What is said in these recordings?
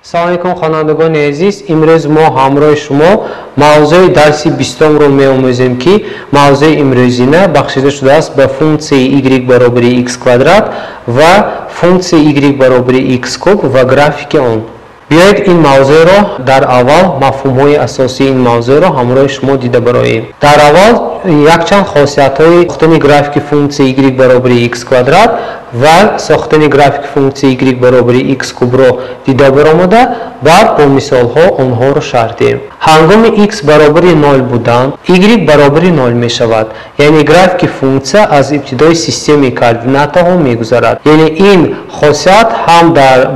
Салом алейкум, хонандагони азиз. Имрӯз мо ҳамроҳи шумо мавзӯи дарси 20-ро меомӯзем, ки мавзӯи имрӯзина бахшида шудааст ба функсияи y баробари x квадрат ва функсияи y баробари x куб ва графики он. Биёед ин мавзӯъро дар аввал мафҳумҳои асосии ин мавзӯъро ҳамроҳи шумо дида бароем. Дар аввал якчанд хосиятҳои сохтани графики функсияи y баробари x квадрат ва сохтани графики функсияи y баробари x кубро дида баромада, баъд бо мисолҳо онҳоро шарҳ диҳем. Ҳангоми x баробари 0 будан, y баробари 0 мешавад. Яъне графики функсия аз ибтидои системаи координатаҳо мегузарад. Яъне ин хосият ҳам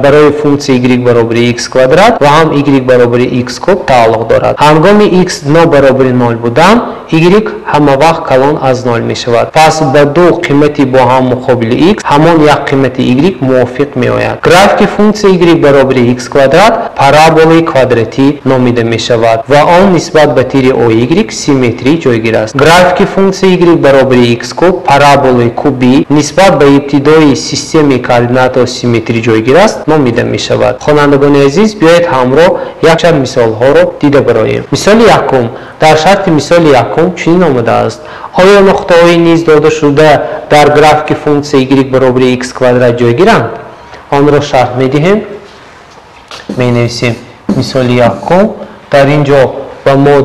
барои функсияи y баробари x квадрат ва ҳам y баробари x куб тааллуқ дорад. Ҳангоми x нобаробари 0 будан, y ҳама вақт калон аз 0 мешавад. Пас ба ду қимати бо ҳам муқобили x ҳамон як қимати y мувофиқ меояд. Графики функсияи y баробари x квадрат параболаи квадратӣ номида мешавад ва он нисбат ба тири OY симметрӣ ҷойгир аст. Графики функсияи y баробари x куб параболаи кубӣ нисбат ба ибтидои системаи координатаҳо симметрӣ ҷойгир аст номида мешавад. Хонандагони азиз, биёед ҳамроҳ якчанд мисолҳоро дида бароем. Мисоли якум. Дар шарти мисоли якум чунин омадааст: оё нуқтаҳои низ дода шуда дар графики функсияи y баробари x квадрат ҷойгиранд? Онро шарҳ медиҳем. Менависем мисоли якум. Дар ин ҷо ба мо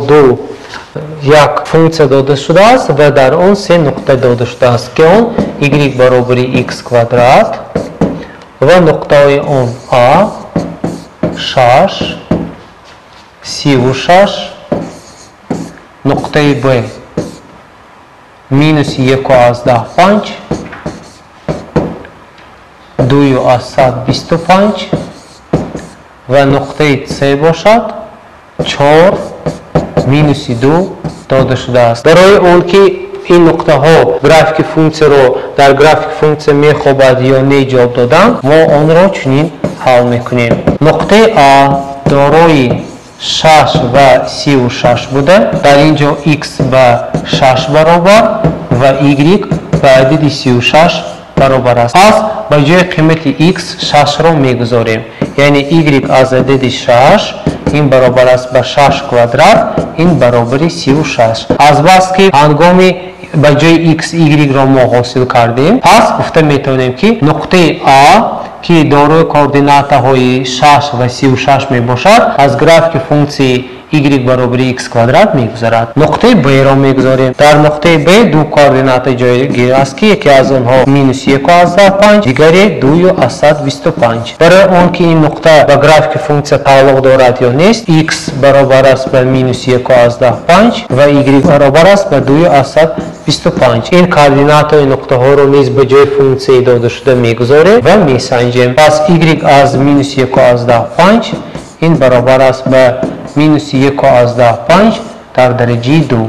як функсия дода шудааст ва дар он се нуқта дода шудааст, ки он y баробари x квадрат ва нуқтаҳои он а 6, 36, нуқтаи б минус 1,5, 2,25 ва нуқтаи с бошад 4 минуси 2 дода шудааст. Барои он ки ин нуқтаҳо графики функсияро дар графики функсия мехобад ё не ҷавоб додан, мо онро чунин ҳал мекунем. Нуқтаи а дорои 6 ва 36 буда, дар ин ҷо x ба 6 баробар ва y ба адади 36 баробар аст. Пас ба ҷои қимати x 6-ро мегузорем. Яъне y аз адади 6 ин баробар аст ба 6 квадрат, ин баробари 36. Азбаски ҳангоми ба ҷои x y-ро мо ҳосил кардем, пас гуфта метавонем, ки нуқтаи а, ки дорои координатаҳои 6 ва 36 мебошад, аз графики функсияи y баробари x квадрат мегузарад. Нуқтаи б-ро мегузорем. Дар нуқтаи б ду координата ҷойгир аст, ки яке аз онҳо минус 1,5, дигаре 2,25. Барои он ки ин нуқта ба графики функсия тааллуқ дорад ё нест, x баробар аст ба минус 1,5 ва y баробар аст ба 2,25. Ин координатаи нуқтаҳоро низ ба ҷои функсияи додашуда мегузорем ва месанҷем. Пас y аз минус 1,5 ин баробар аст ба минус 1,5 дар дараҷаи 2.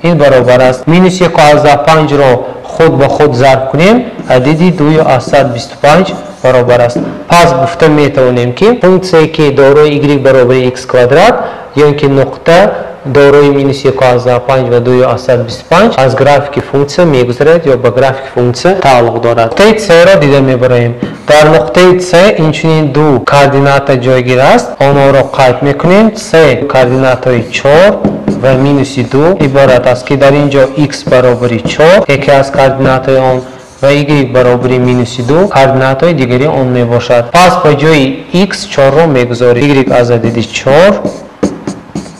Ин баробар аст минус 1,5-ро худ ба худ зарб кунем, адади 2,25 баробар аст. Пас гуфта метавонем, ки функсияе ки дорои y баробари x квадрат ё ин ки нуқта дорои минус 1,5 ва 2,25 аз графики функсия мегузарад ё ба графики функсия тааллуқ дорад. Нуқтаи с-ро дида мебароем. Дар нуқтаи с инчунин ду координата ҷойгир аст. Онҳоро қайд мекунем. С координатаҳои 4 ва минуси 2 иборат аст, ки дар ин ҷо x баробари 4 яке аз координатаҳои он ва y баробари минуси 2 координатаҳои дигари он мебошад. Пас ба ҷои x 4-ро мегузорем. Y аз адади 4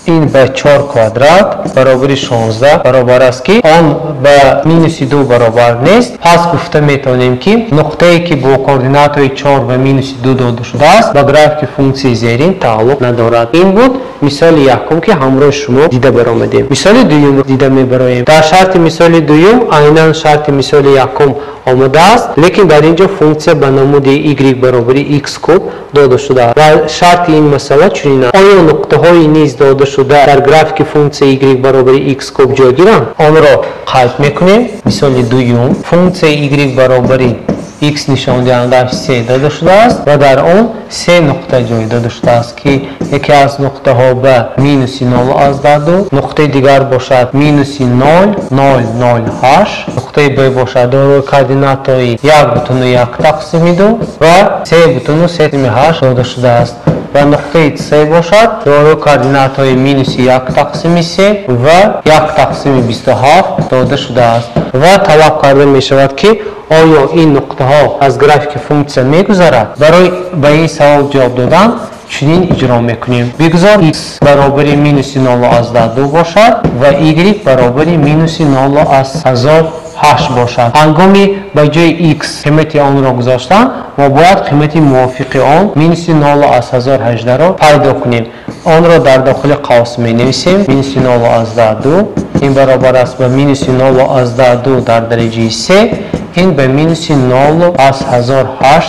ин ба 4 квадрат баробари 16 баробар аст, ки он ба минуси 2 баробар нест. Пас гуфта метавонем, ки нуқтае ки бо координатаҳои 4 ва минуси 2 дода шудааст, ба графики функсияи зерин тааллуқ надорад. Ин буд мисоли якум, ки ҳамроҳи шумо дида баромадем. Мисоли дуюмро дида мебароем. Дар шарти мисоли дуюм айнан шарти мисоли якум омадааст, лекин дар ин ҷо функсия ба намуди y баробари x куб дода шудааст ва шарти ин масъала чунин аст: оё нуқтаҳои низ дода шуда дар графики функсияи y баробари x куб ҷойгиранд? Онро қайд мекунем. Мисоли дуюм: функсияи y баробари x нишондиҳандааш 3 дода шудааст ва дар он се нуқта ҷой дода шудааст, ки яке аз нуқтаҳо ба минуси 0,2, нуқтаи дигар бошад минуси 0,008, нуқтаи Б бошад дорои координатаи 1,1 тақсими 2 ва 3,3 дода шудааст ва нуқтаи С бошад дорои координатаи минуси 1 тақсими 3 ва 1 тақсими 27 дода шудааст ва талаб карда мешавад, ки оё ин нуқтаҳо аз графики функсия мегузарад. Барои ба ин савол ҷавоб додан чунин иҷро мекунем. Бигзор x баробари минуси 0,2 бошад ва y баробари минуси 0,8 бошад. Ҳангоми ба ҷои x қимати онро гузоштан, мо бояд қимати мувофиқи он минуси 0,18-ро пайдо кунем. Онро дар дохили қавс менависем. Минуси 0,2 ин баробар аст ба минуси 0,2 дар дараҷаи 3, ин ба минуси 0,8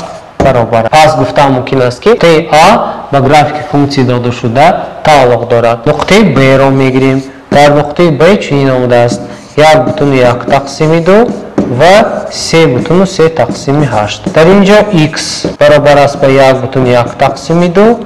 баробар. Пас гуфтан мумкин аст, ки нуқтаи А ба графики функсия додашуда тааллуқ дорад. Нуқтаи Б-ро мегирем. Дар нуқтаи Б чунин омадааст: 1,1 тақсими 2 ва 3,3 тақсими 8. Дар ин ҷо x баробар аст ба 1,1 тақсими 2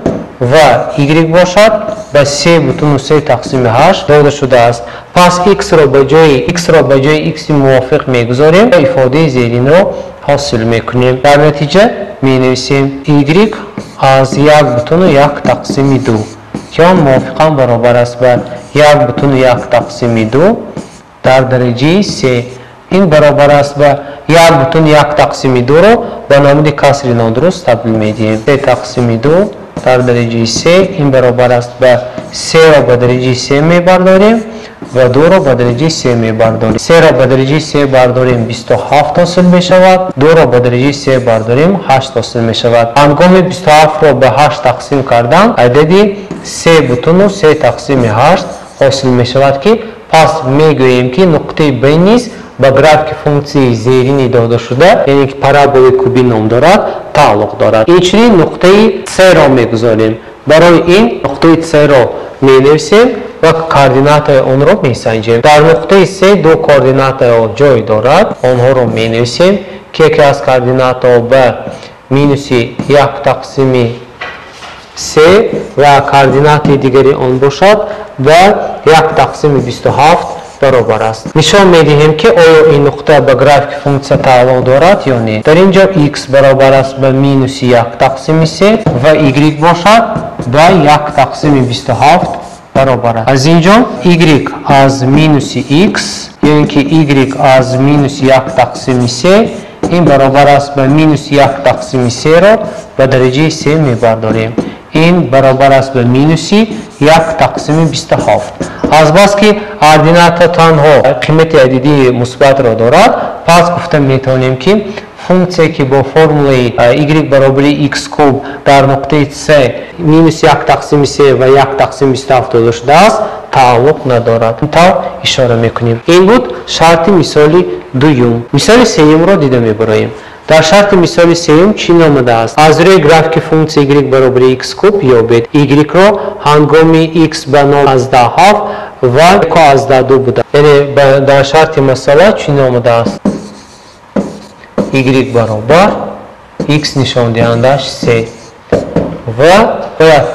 ва y бошад ба 3,3 тақсими 8 дода шудааст. Пас x-ро ба ҷои x мувофиқ мегузорем ва ифодаи зеринро ҳосил мекунем. Дар натиҷа менависем y аз 1,1 тақсими 2, ки он мувофиқан баробар аст ба 1,1 тақсими 2 дар дараҷаи 3. Ин баробар аст ба 1,1 тақсими 2-ро ба намуди касри нодуруст табдил медиҳем. 3 тақсими 2 дар дараҷаи 3 ин баробар аст ба 3-ро ба дараҷаи 3 мебардорем ва 2-ро ба дараҷаи 3 мебардорем. 3-ро ба дараҷаи 3 бардорем, 27 ҳосил мешавад. 2-ро ба дараҷаи 3 бардорем, 8 ҳосил мешавад. Ҳангоми 27-ро ба 8 тақсим кардан, адади 3,3 тақсими 8 ҳосил мешавад, ки пас мегӯем, ки нуқтаи Б низ ба графики функсияи зерини додашуда, яъне ки параболаи кубӣ ном дорад, тааллуқ дорад. Инчунин нуқтаи С-ро мегузорем. Барои ин нуқтаи С-ро менависем ва координатаи онро месанҷем. Дар нуқтаи С ду координатаи ҷой дорад, онҳоро менависем, ки яке аз координатаҳо ба минуси 1 тақсими 3 ва координатаи дигари он бошад ба 1 тақсими 27 баробар аст. Нишон медиҳем, ки оё ин нуқта ба графики функсия тааллуқ дорад ё не. Дар ин ҷо x баробар аст ба минуси 1 тақсими 3 ва y бошад ба 1 тақсими 27 баробар аст. Аз ин ҷо y аз минуси x, ё ин ки y аз минуси 1 тақсими 3 ин баробар аст ба минуси 1 тақсими 3-ро ба дараҷаи 3 мебардорем. Ин баробар аст ба минуси 1 тақсими 27. Азбаски ордината танҳо қимати ададии мусбатро дорад, пас гуфта метавонем, ки функсия, ки бо формулаи y баробари x куб дар нуқтаи с минус 1 тақсими 3 ва 1 тақсими 27 дода шудааст, тааллуқ надорад. Ин тавр ишора мекунем. Ин буд шарти мисоли дуюм. Мисоли сеюмро дида мебароем. Дар шарти мисоли сеюм чӣ номадааст? Аз рӯи графики функсия y баробари x куб ёбед y-ро ҳангоми x ба 0,7 ва 1,2 буда. Яъне дар шарти масъала чӣ номадааст? Y баробар x нишондиҳандааш 3 ва бояд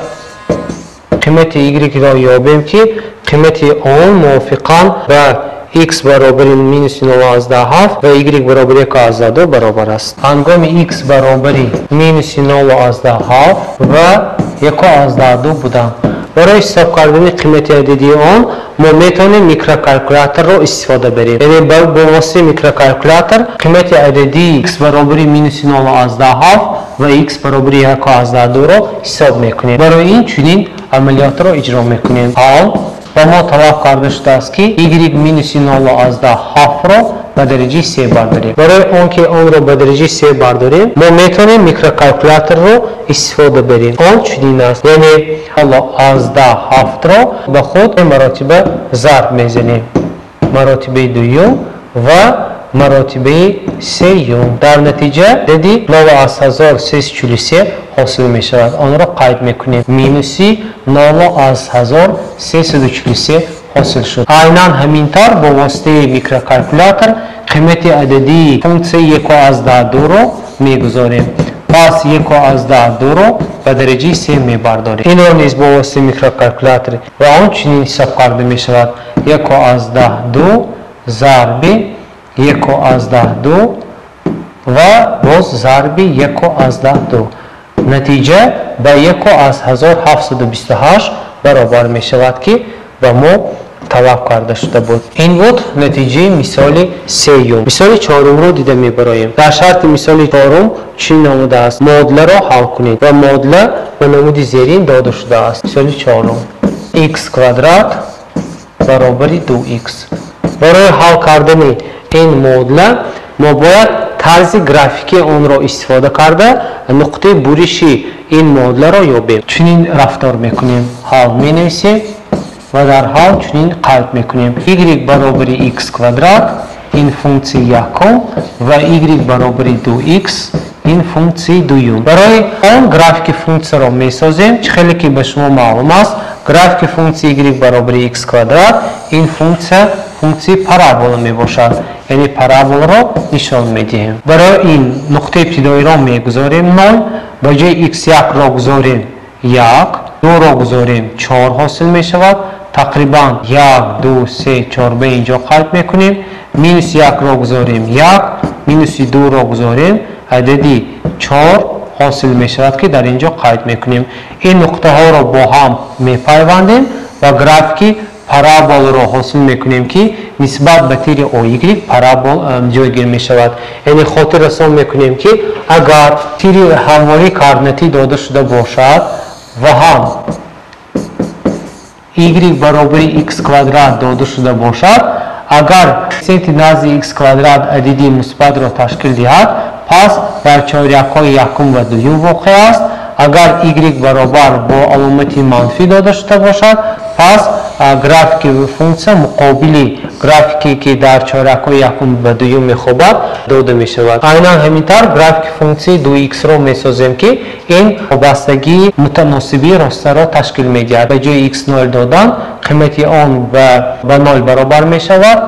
қимати y-ро ёбем, ки қимати он мувофиқан ба x баробари минуси 0,7 ва y баробари 1,2 баробар аст. Ҳангоми x баробари минуси 0,7 ва 1,2 будан, барои ҳисоб кардани қимати ададии он мо метавонем микрокалькуляторро истифода барем. Яъне бо воситаи микрокалькулятор қимати ададии x баробари минуси 0,7 ва x баробари 1,2-ро ҳисоб мекунем. Барои ин чунин амалиётро иҷро мекунем. Ҳол ба мо талаб карда шудааст, ки y минуси 0,7-ро ба дараҷаи 3 бардорем. Барои он ки онро ба дараҷаи 3 бардорем, мо метавонем микрокалькуляторро истифода барем. Он чунин аст, яъне 0,7-ро ба худ маротиба зарб мезанем. Маротибаи дуюм ва маротибаи сеюм. Дар натиҷа адади 0,1343 ҳосил мешавад. Онро қайд мекунем. Минуси 0,1343 ҳосил шуд. Айнан ҳамин тавр бо воситаи микрокалькулятор қимати ададии функсияи 1,2-ро мегузорем. Пас 1,2-ро ба дараҷаи 3 мебардорем. Инро низ бо воситаи микрокалькулятор ва он чунин ҳисоб карда мешавад: 1,2 зарби 1,2 ва боз зарби 1,2. Натиҷа ба 1,1728 баробар мешавад, ки ба мо талаб карда шуда буд. Ин буд натиҷаи мисоли сеюм. Мисоли чорумро дида мебароем. Дар шарти мисоли чорум чунин омадааст: муодиларо ҳал кунед ва муодила ба намуди зерин дода шудааст. Мисоли чорум: x квадрат баробари 2x. Барои ҳал кардани ин муодила мо бояд тарзи графикии онро истифода карда нуқтаи буриши ин муодиларо ёбем. Чунин рафтор мекунем: ҳал менависем ва дар ҳал чунин қайд мекунем: y баробари x квадрат ин функсияи якум ва y баробари 2x ин функсияи дуюм. Барои он графики функсияро месозем. Чӣ хеле ки ба шумо маълум аст, графики функсияи y баробари x квадрат ин функсияи парабола мебошад, яъне параболаро нишон медиҳем. Барои ин нуқтаи ибтидоиро мегузорем 0, ба ҷои x1-ро гузорем 1, 2-ро гузорем 4 ҳосил мешавад. Тақрибан 1, 2, 3, 4 ба инҷо қайд мекунем. Минус 1-ро гузорем 1, минуси 2-ро гузорем адади 4 ҳосил мешавад, ки дар инҷо қайд мекунем. Ин нуқтаҳоро бо ҳам мепайвандем ва графики параболаро ҳосил мекунем, ки нисбат ба тири OY парабол ҷойгир мешавад. Яъне хотиррасон мекунем, ки агар тири ҳамвории координатӣ дода шуда бошад ва ҳам y баробари x квадрат дода шуда бошад, агар коэффисиенти назди x квадрат адади мусбатро ташкил диҳад, пас дар чорякҳои якум ва дуюм воқеъ аст. Агар y баробар бо аломати манфӣ дода шуда бошад, пас графики функсия муқобили графике ки дар чорякҳои якум ба дуюм мехобад дода мешавад. Айнан ҳамин тавр графики функсияи 2x-ро месозем, ки ин вобастагии мутаносибии ростаро ташкил медиҳад. Ба ҷои x0 додан қимати он ба 0 баробар мешавад,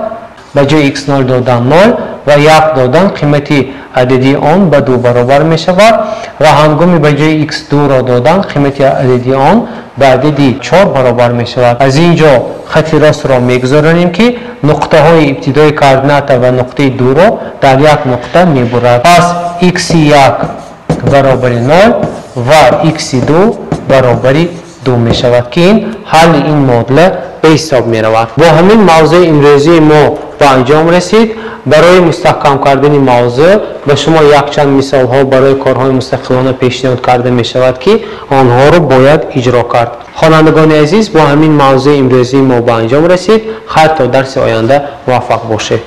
ба ҷои x0 додан 0 ва 1 додан қимати ададии он ба 2 баробар мешавад ва ҳангоми ба ҷои x2-ро додан қимати ададии он ба адади 4 баробар мешавад. Аз ин ҷо хати ростро мегузаронем, ки нуқтаҳои ибтидои координата ва нуқтаи 2-ро дар як нуқта мебурад. Пас x1 баробари 0 ва x2 баробари 2 мешавад, ки ин ҳалли ин муодила ба ҳисоб меравад. Бо ҳамин мавзӯи имрӯзии мо ба анҷом расид. Барои мустаҳкам кардани мавзӯъ ба шумо якчанд мисолҳо барои корҳои мустақилона пешниҳод карда мешавад, ки онҳоро бояд иҷро кард. Хонандагони азиз, бо ҳамин мавзӯи имрӯзии мо ба анҷом расид. Хайр, то дарси оянда муваффақ бошед.